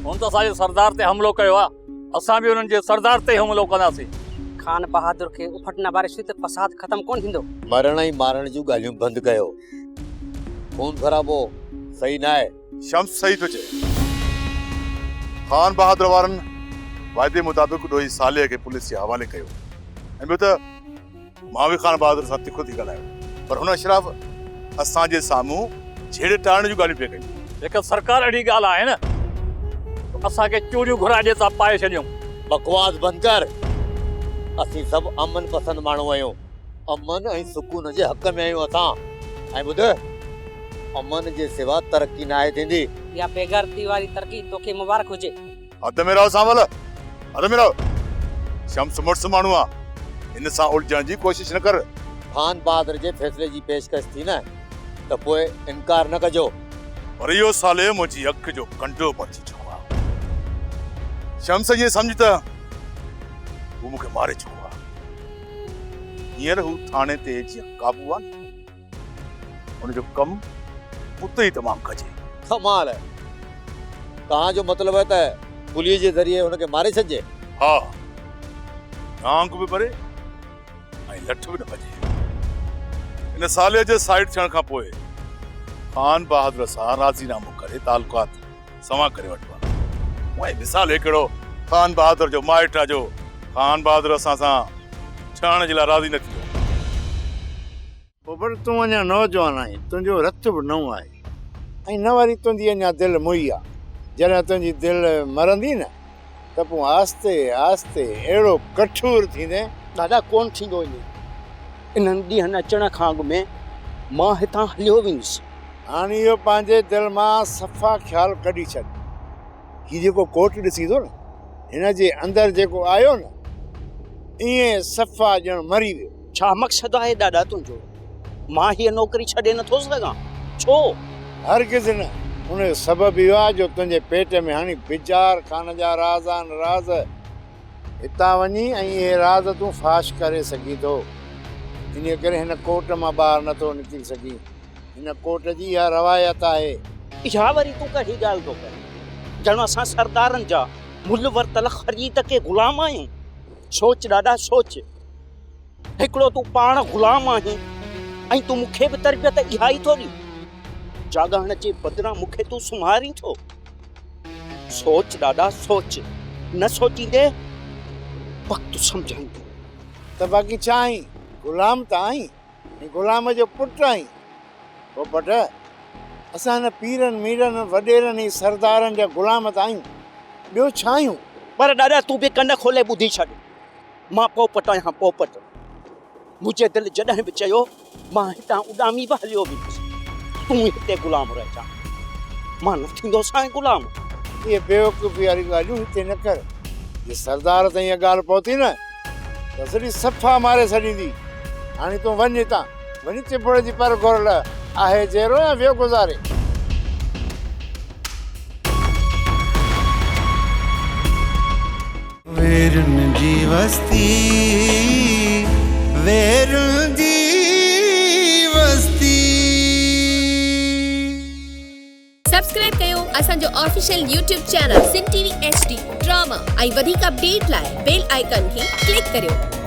هن ته اسان جي سردار تي حملو ڪيو آ، اسان به انهن جي سردار تي ئي حملو ڪنداسين. خان بهادر کي اڦٽ نه بارشي ته فساد ختم ڪونه ٿيندو. مرڻ ۽ مارڻ جون ڳالهيون بند ڪيو. خون خرابو صحيح ناهي. شمس صحيح ٿو چئي. خان بهادر وارن واعدي مطابق ڏوهي صالح کي پوليس جي حوالي ڪيو ۽ ٻيو ته مان به خان بهادر سان تکو ٿي ڳالهايو پر هن اشراف اسان جي سامهون جهيڙي ٽارڻ جون ڳالهيون پئي ڪيون. جيڪر سرڪار اهڙي ڳالهه آهي نه ته اسان کي چوڙيون گهرائي ڏي ته پائي ڇڏيون. بڪواس بند ڪر. اسين سڀ امن پسند ماڻهو آهيون. امن ۽ سڪون جي حق ۾ آهيون اسان. ۽ ٻڌ امن جي سوا ترقي ناهي ٿيندي. اها بيغيرتي واري ترقي توکي مبارڪ هجي. حد ۾ رهو سانول، حد ۾ رهو. شمس مڙس ماڻهو آ، هن سان الجهڻ جي ڪوشش نه ڪر. خان بهادر جي فيصلي جي پيشڪش ٿي نه ته پوء انڪار نه ڪجو. پر اهو صالح منهنجي اک جو ڪنڊو بڻجي چڪو آ. شمس ائين سمجهه ته هو مون کي ماري چڪو آ. هينئر هو ٿاڻي تي جيئن قابو آ نه. ان جو ڪم اتي ئي تمام ڪجي. ڪمال آهي. توهان جو مطلب آهي ته پوليس جي ذريعي هن کي ماري ڇڏجي؟ ها. نانگ به مري ۽ لٺ به نه ڀڄي. ان صالح جي سائيڊ ٿيڻ کان پوء خان بهادر سان راضي نامو ڪري تعلقات سنوان ڪري وٺبا. هونئن به صالح ڪهڙو خان بهادر جو مائٽ آ جو خان بهادر اسان سان ٺهڻ جي لاء راضي نه ٿيندو. پوپٽ تون اڃا نوجوان آهين، تنهنجو رت به نئون آهي ۽ نه وري تنهنجي اڃا دل موئي آ. جڏهن تنهنجي دل مرندي نه ته پوء آهستي آهستي اهڙو ڪٺور ٿيندين. دادا ڪونه ٿيندو ائين. انهن ڏينهن اچڻ کان اڳ ۾ مان هتان هليو ويندس. هاڻي اهو پنهنجي دل مان صفا خيال ڪڍي ڇڏ. هي جيڪو ڪوٽ ڏسين ٿو نه، هن جي اندر جيڪو آيو نه، ائين صفا ڄڻ مري ويو. ڇا مقصد آهي ڏاڏا تنهنجو؟ مان هيء نوڪري ڇڏي نٿو سگهان. ڇو؟ هرگز نه. ان جو سبب اهو آهي جو تنهنجي پيٽ ۾ هاڻي بجار خان جا راز آهن، راز. هتان وڃي ۽ اهي راز تون فاش ڪري سگهين ٿو. انهيء ڪري هن ڪوٽ مان ٻاهر نٿو نڪري سگهين. هن ڪوٽ جي اها روايت آهي. اها وري تون ڪهڙي ڳالهه ٿو ڪرين؟ ڄڻ اسان سردارن جا ملهه ورتل خريد ڪي غلام آهيون. سوچ ڏاڏا سوچ. هڪڙو تون پاڻ غلام آهين ۽ تون مون کي به تربيت اها ئي ٿو ڏين. جاڳائڻ جي بدران مون کي تون سمهارين ٿو. سوچ ڏاڏا سوچ، نه سوچيندي وقت سمجهائيندو. ته باقي ڇا آهين؟ غلام ته آهين ۽ غلام جو پٽ آهين. پوپٽ، اسان هن پيرن، ميرن، وڏيرن ۽ سردارن جا غلام ته آهيون، ٻيو ڇا آهيون؟ پر ڏاڏا تون به ڪن کولي ٻڌي ڇڏ. مان پوپٽ آهيان پوپٽ. منهنجي دل جڏهن به چيو مان هتان اڏامي به هليو ويندس. تون هتي غلام رهجان. مان نه ٿيندوسانء غلام. اهي بيوقوفي واريون ڳالهيون هتي نه ڪر. جي سردار تائين اها ڳالهه پهتي نه ته سڄي صفا ماري ڇڏيندي. هاڻي تون وڃ هتان. وڃي چڀڙ جي پر گهر لهه. آهي جيئرو يا ويو گذاري. ويرن جي وستي ويرن جي وستي. سبسڪرائب ڪيو اسان جو official YouTube channel Sindh T V H D drama ۽ وڌيڪ اپڊيٽ لاء بيل آئيڪان کي ڪلڪ ڪريو.